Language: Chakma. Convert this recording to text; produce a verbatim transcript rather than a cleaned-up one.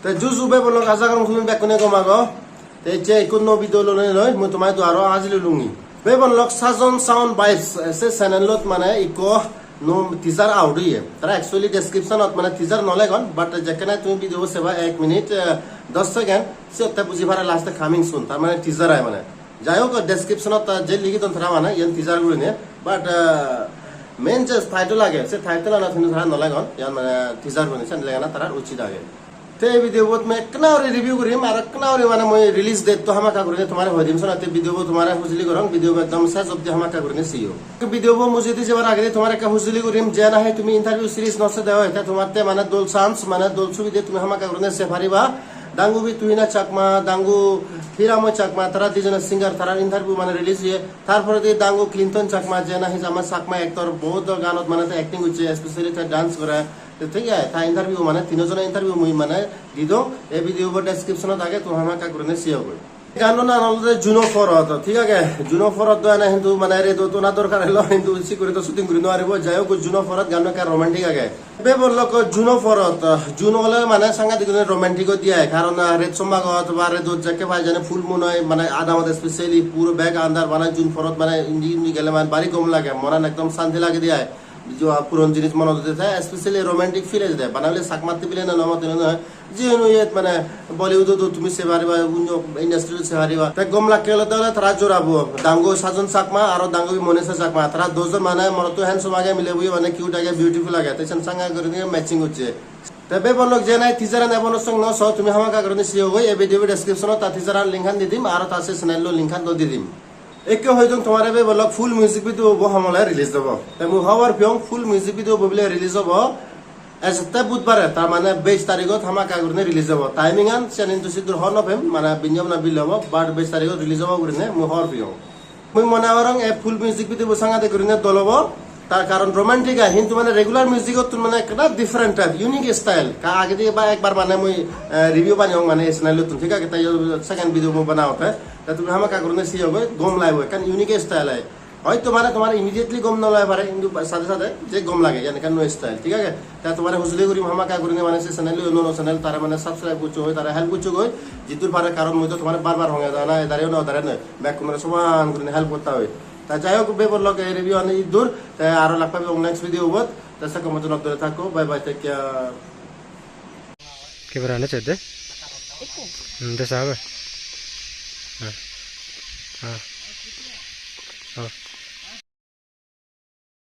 Te juju bebonlok, aja gorong tumi bekkune gom ago. Te ecche ekko nuo video loi loi mui tomaidu aro hajir olungi. Bebonlok, Sajon Sound Vibes, eh, se channelot mane ekko nuo teaser out oye. Tara actually descriptionot mane teaser no legon, but jekkene tumi video bo seba ek minute, eh, dos second, siyotte buji pare last coming soon. Tar mane teaser ai mane. Jai hok, descriptionot ta je ligi don tara mane, iyan teaser gurine. But, eh, main je title age, se title anot hintu tara no legon. Iyan mane teaser gurine, sen legana tarar uchit age. Te ei video bot mui ekkena guri review gurim, aro ekkena guri mane mui release date to hamakkai gurinei tomare hoi dim, senotte video bo tomare hujuli gorong, video bo ekdom ses obdi hamakkai gurinei seyo. Video bo mujungedi jebar agedi tomare ekka hujuli gurim, je nahi tumi interview series no sede oi, te tomatte mane dol chance, mane dol subide tumi hamakkai gurinei sei pariba. Dangubi Tuhina Chakma, dangu Hiramoy Chakma, tara dijon singer, tarar interview mane release oye. Tar poredi dangu Clinton Chakma, je nahi ama Chakma actor, bohut ganot mane te acting gocche, especially te dance gore. Te thik age, ta interview mane tino jone interview mui mane di dong, ei video bo descriptionot age, tumi hamakkai gurinei seyo goi. Ganno nang olode Juno Porot, thik age? Juno Porot do ene hintu mane redot ona dorkar elo, hintu sik guri to shooting guri no paribo. Jai hok, Juno Porot ganno ekka romantic age. Bebonlok, Juno Porot, Juno ole mane sangadik guri romantic odi ai, karon, ah, ret sombagot ba redot jekke pai jani full moon oi, mane adamot especially puro bek andar, mane June Porot mane indi undi gele mane bari gom lage, monan ekdom santi lage di ai. Jo, ah, puron jinis monot ude te, especially romantic feel ejede. Bana bile Chakmatte bile na, no mate no, jiyun iyot mane Bollywood-ot tumi sei pariba, unyo industry-ot sei pariba. Te gom lakke olode ole tara jorabo, dangu Sajon Chakma aro dangubi Monisha Chakma. Tara dujon mane morotto handsome age, milebo mane cute age, beautiful age. Te sen sanga gurinei matching gocche. Te bebonlok, je nahi teaser-an ebono song no so, tumi hamakkai gurinei seyo goi, ei video description-ot ta teaser-an link-an di dim, aro ta se channel-o link-an do di dim. Ekke hoi dong tomare, bebonlok, full music video bo homole release obo. Te mui hobor peyong full music video bo bile release obo ejette budbare, tar mane beis tarigot hamakkai gurinei release obo. Timing-an siyan hintu siddur hobor no pem, mane binne bana bile obo, but beis tarigot release obo gurinei mui hobor peyong. Mui mone gorong ei full music video bo sangadik gurinei dol obo. Tar karon romantic ai, hintu mane regular music-ottun mane ekkena different type, unique style. Ka agedi ba ekbar mane mui, eh, review baneyong mane ei channel-ottun, thik age? Te iyot second video mui banaotte. Te tumi hamakkai gurinei seyo goi, gom lagibo, ekkan unique style ai. Hoyto mane tomar immediately gom no lage pare, hintu ba-, sade sade je gom lage, iyan ekkan nuo style, thik age? Te tomare hujuli gurim hamakkai gurinei mane se channel-o nuo nuo channel, tare mane subscribe goccho goi, tare help goccho goi, jiddur pare, karon mui to tomare bar bar honge jana, edare no, odare no, bekkunore soman gurinei help gotta oi. Ta jai hok, bebonlok, ei review-an iddur, te aro lak pebong next video-bot, te se komot dore thakko, bye bye, take care. Camera-an ecche de? Ekku. Hmm, de sabe. Ha. Ha.